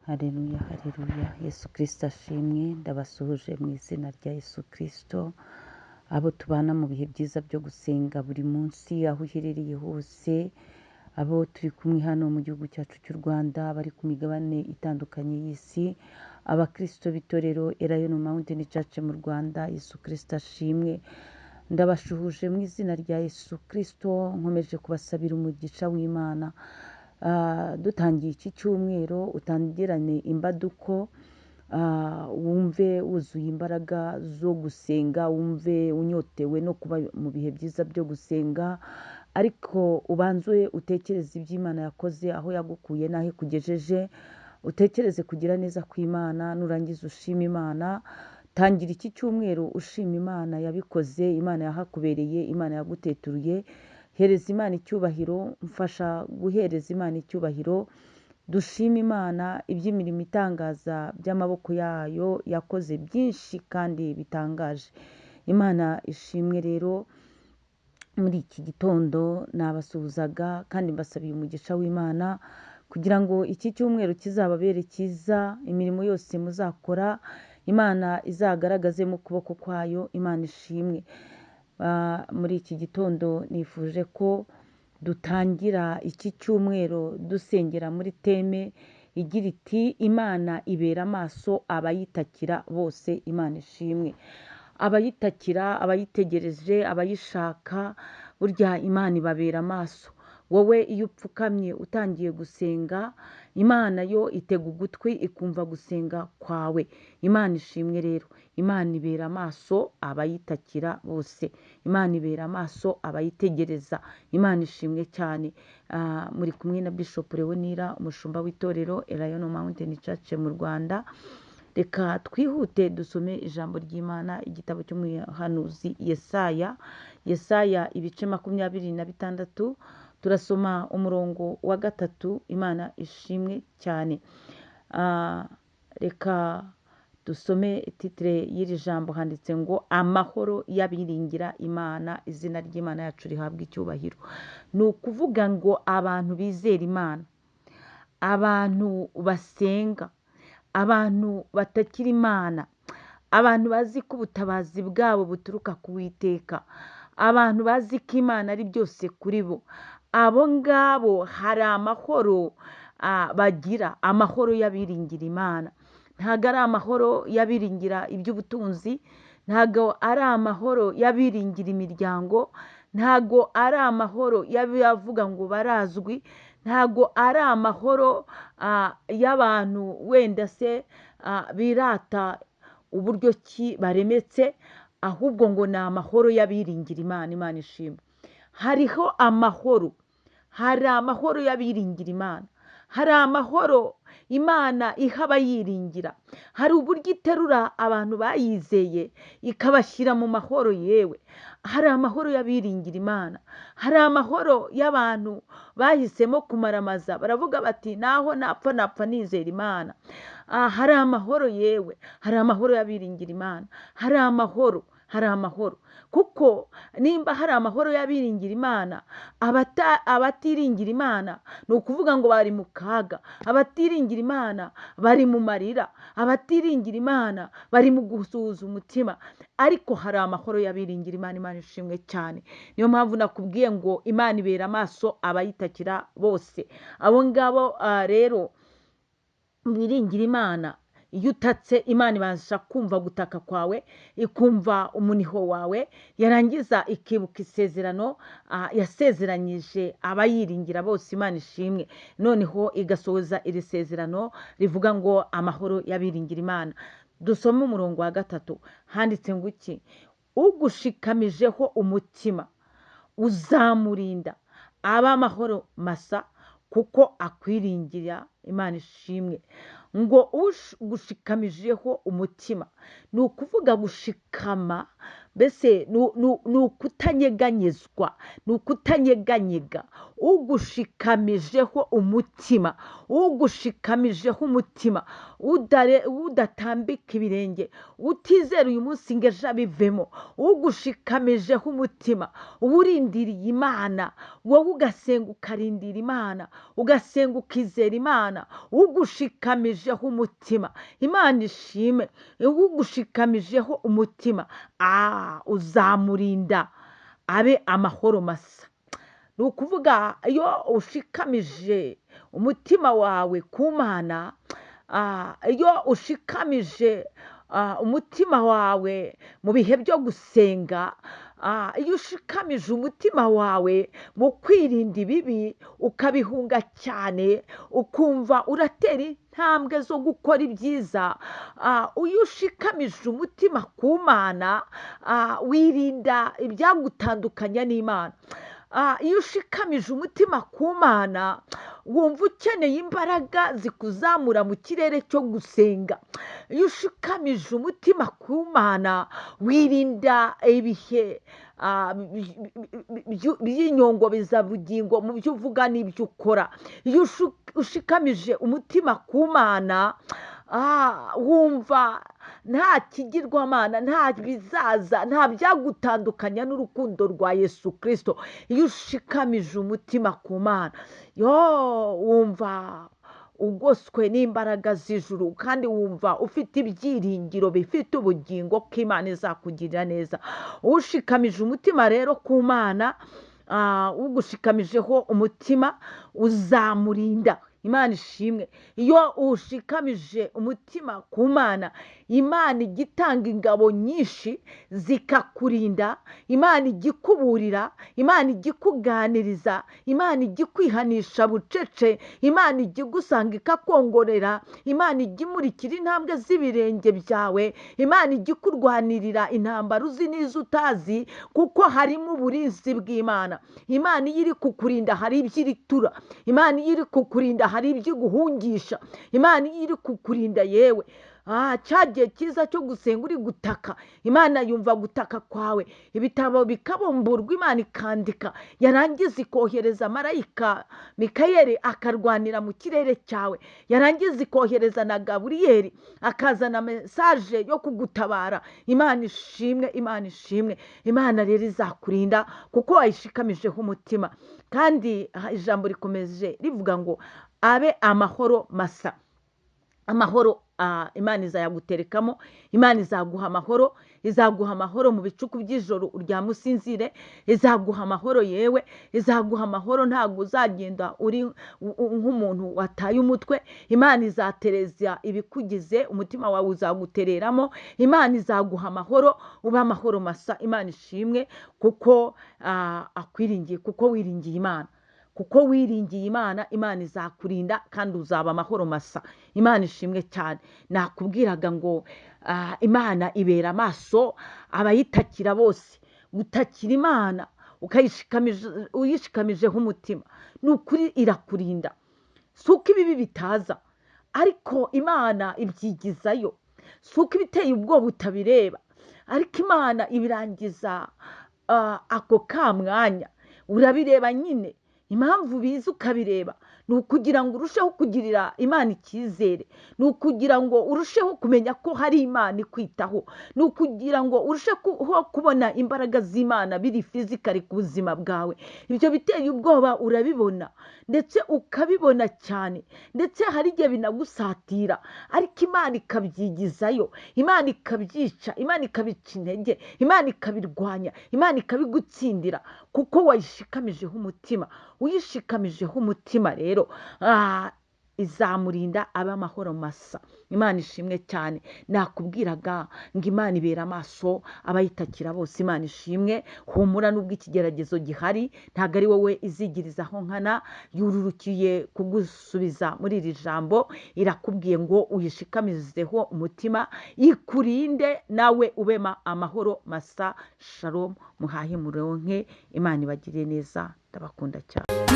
Haleluya, haleluya. Yesu Kristo ashimwe. Ndabasuhuje mu izina rya Yesu Kristo. Abo tubana mu bihe byiza byo gusenga buri munsi, aho uherereye hose, abo turi kumwe hano mu gihugu cyacu cy'u Rwanda, bari ku migabane itandukanye y'isi, abakristo b'itorero Elayono Mountain Church mu Rwanda, Yesu Kristo ashimwe. Ndabashuhuje mu izina rya Yesu Kristo, nkomeje kubasabira umugisha w'Imana. Dutangiye iki cyumweru, utangirane imbaduko, wumve wuzuye imbaraga zo gusenga, wumve unyotewe no kuba mu bihe byiza byo gusenga, ariko ubanze utekereze ibyo Imana yakoze, aho yagukuye n'aho ikugejeje, utekereze kugira neza kw'Imana, nurangiza ushima Imana. Tangira iki cyumweru ushima Imana yabikoze, Imana yahakubereye, Imana yaguteturuye. Hereza Imana icyubahiro, mfasha guhereza Imana icyubahiro. Dushime Imana iby'imirimo itangaza by'amaboko yayo yakoze byinshi kandi bitangaje. Imana ishimwe. Rero muri iki gitondo nabasuhuzaga kandi mbasabiye umugisha w'Imana kugira ngo iki cyumweru kizababere cyiza, imirimo yose muzakora Imana izagaragazemo ukuboko kwayo. Imana ishimwe. Muri iki gitondo nifuje ko dutangira iki cyumweru dusengera muri teme igira iti: Imana ibera amaso abayitakira bose. Imana ishimwe. Abayitakira, abayitegereje, abayishaka, burya Imana ibabera amaso. Wowe iyo upfukamye utangiye gusenga, Imana yo itega ugutwi ikumva gusenga kwawe. Imana ishimwe. Rero Imana ibera amaso abayitakira bose, Imana ibera amaso abayitegereza. Imana ishimwe cyane. Muri kumwe na Bishop Leonira, umushumba w'itorero Elayono Mountain Church mu Rwanda. Reka twihute dusome ijambo ry'Imana, igitabo cy'umuhanuzi Yesaya, Yesaya ibice 26, turasoma umurongo wa 3. Imana ishimwe cyane. Reka dusome titre y'iri jambo, handitse ngo: amahoro y'abiringira Imana. Izina ry'Imana yacu rihabwa icyubahiro. Ni ukuvuga ngo abantu bizera Imana, abantu basenga, abantu batakira Imana, abantu bazi ko ubutabazi bwabo buturuka ku Uwiteka, abantu bazi ko Imana ari byose kuri bo, abo ngabo hari amahoro bagira, amahoro y'abiringira Imana. Ntabwo ari amahoro y'abiringira iby'ubutunzi, ntabwo ari amahoro y'abiringira imiryango, ntabwo ari amahoro y'abavuga ngo barazwi, ntabwo ari amahoro y'abantu wenda se birata uburyo ki baremetse, ahubwo ngo ni amahoro y'abiringira Imana. Imana ishimwe. Hariho amahoro, hari amahoro y'abiringira Imana, hari amahoro Imana iha abayiringira, hari uburyo iterura abantu bayizeye ikabashyira mu mahoro. Yewe, hari amahoro y'abiringira Imana, hari amahoro y'abantu bahisemo kumaramaza, baravuga bati naho napfa napfa nizera Imana. Hari amahoro, yewe hari amahoro y'abiringira Imana, hari amahoro, hari amahoro. Kuko nimba hari amahoro y'abiringira Imana, abatiringira Imana ni ukuvuga ngo bari mu kaga, abatiringira Imana bari mu marira, abatiringira Imana bari mu gusuhuza umutima, ariko hari amahoro y'abiringira Imana. Imana ishimwe cyane. Niyo mpamvu nakubwiye ngo Imana ibera amaso abayitakira bose. Abo ngabo rero biringira Imana, iyo utatse Imana ibasha kumva gutaka kwawe, ikumva umuniho wawe, yarangiza ikibuka isezerano yasezeranyije abayiringira bose. Imana ishimwe. Noneho igasohoza iri sezerano rivuga ngo amahoro y'abiringira Imana. Dusome umurongo wa 3, handitse ngo iki: ugushikamijeho umutima uzamurinda aba amahoro masa kuko akwiringira. Imana ishimwe. Ngo ugushikamijeho umutima, ni ukuvuga gushikama Mbese ni ukutanyeganyezwa, ni ukutanyeganyega. Ugushikamijeho umutima, ugushikamijeho umutima, udatambika ibirenge, utizera uyu munsi ngo ejo abivemo, ugushikamijeho umutima, uba urindiriye Imana, wowe ugasenga ukarindira Imana, ugasenga ukizera Imana, ugushikamijeho umutima, Imana ishime, ugushikamijeho umutima, uzamurinda abe amahoro masa. Ni ukuvuga iyo ushikamije umutima wawe ku Mana, iyo ushikamije umutima wawe mu bihe byo gusenga, iyo ushikamije umutima wawe mu kwirinda ibibi, ukabihunga cyane, ukumva uratera intambwe zo gukora ibyiza, iyo ushikamije umutima ku Mana, wirinda ibyagutandukanya n'Imana. Iyo ushikamije umutima ku Mana, wumva ukeneye imbaraga zikuzamura mu kirere cyo gusenga. Iyo ushikamije umutima ku Mana, wirinda ibihe by'inyongobezabugingo mu byo uvuga n'ibyo ukora. Iyo ushikamije umutima ku Mana, wumva nta kigirwamana, nta bizaza, nta byagutandukanya n'urukundo rwa Yesu Kirisito. Iyo ushikamije umutima ku Mana, yo wumva ugoswe n'imbaraga z'ijuru, kandi wumva ufite ibyiringiro bifite ubugingo ko Imana izakugirira neza. Ushikamije umutima rero ku Mana, ugushikamijeho umutima uzamurinda. Imana ishimwe. Iyo ushikamije umutima ku Mana, Imana ijya itanga ingabo nyinshi zikakurinda, Imana ijya ikuburira, Imana ijya ikuganiriza, Imana ijya ikwihanisha bucece, Imana ijya igusanga ikakongorera, Imana ijya imurikira intambwe z'ibirenge byawe, Imana ijya ikurwanirira intambara uzi n'izo utazi, kuko harimo uburinzi bw'Imana. Imana iyo iri kukurinda hari ibyo iritura, Imana iyo iri kukurinda hari ibyo iguhungisha, Imana iyo iri kukurinda yewe cya gihe cyiza cyo gusenga uri gutaka, Imana yumva gutaka kwawe, ibitabo bikabumburwa, Imana ikandika, yarangiza ikohereza marayika Mikayeli akarwanira mu kirere cyawe, yarangiza ikohereza na Gaburiyeli akazana mesaje yo kugutabara. Imana ishimwe, Imana ishimwe. Imana rero izakurinda kuko wayishikamijeho umutima. Kandi ijambo rikomeje rivuga ngo abe amahoro masa. Amahoro Imana izayaguterekamo, Imana izaguha amahoro, izaguha amahoro mu bicuku by'ijoro uryama usinzire, izaguha amahoro yewe, izaguha amahoro, ntabwo uzagenda uri nk'umuntu wataye umutwe. Imana izatereza ibikugize, umutima wawe uzagutereramo, Imana izaguha amahoro, ube amahoro masa. Imana ishimwe kuko akwiringiye, kuko wiringiye Imana. Kuko wiringiye Imana, Imana izakurinda kandi uzaba amahoro masa. Imana ishimwe cyane. Nakubwiraga ngo Imana ibera amaso abayitakira bose. Gutakira Imana uyishikamijeho umutima, ni ukuri irakurinda. Si uko ibibi bitaza, ariko Imana ibyigizayo. Si uko ibiteye ubwoba utabireba, ariko Imana ibirangiza ako kamwanya. Urabireba nyine. Impamvu biza ukabireba ni ukugira ngo urusheho kugirira Imana icyizere, ni ukugira ngo urusheho kumenya ko hari Imana ikwitaho, ni ukugira ngo urusheho kubona imbaraga z'Imana biri fizikari ku buzima bwawe. Ibyo biteye ubwoba urabibona, ndetse ukabibona cyane, ndetse hari igihe binagusatira, ariko Imana ikabyigizayo, Imana ikabyica, Imana ikabica intege, Imana ikabirwanya, Imana ikabigutsindira, kuko wayishikamijeho umutima. Uyishikamijeho umutima rero, izamurinda abe amahoro masa. Imana ishimwe cyane. Nakubwiraga ngo Imana ibera amaso abayitakira bose. Imana ishimwe. Humura nubwo ikigeragezo gihari, ntabwo ari wowe izigirizaho nkana, yururukiye kugusubiza muri iri jambo, irakubwiye ngo uyishikamizeho umutima, ikurinde nawe ube amahoro masa. Shalom, muhahe muronke, Imana ibagirire neza, ndabakunda cyane.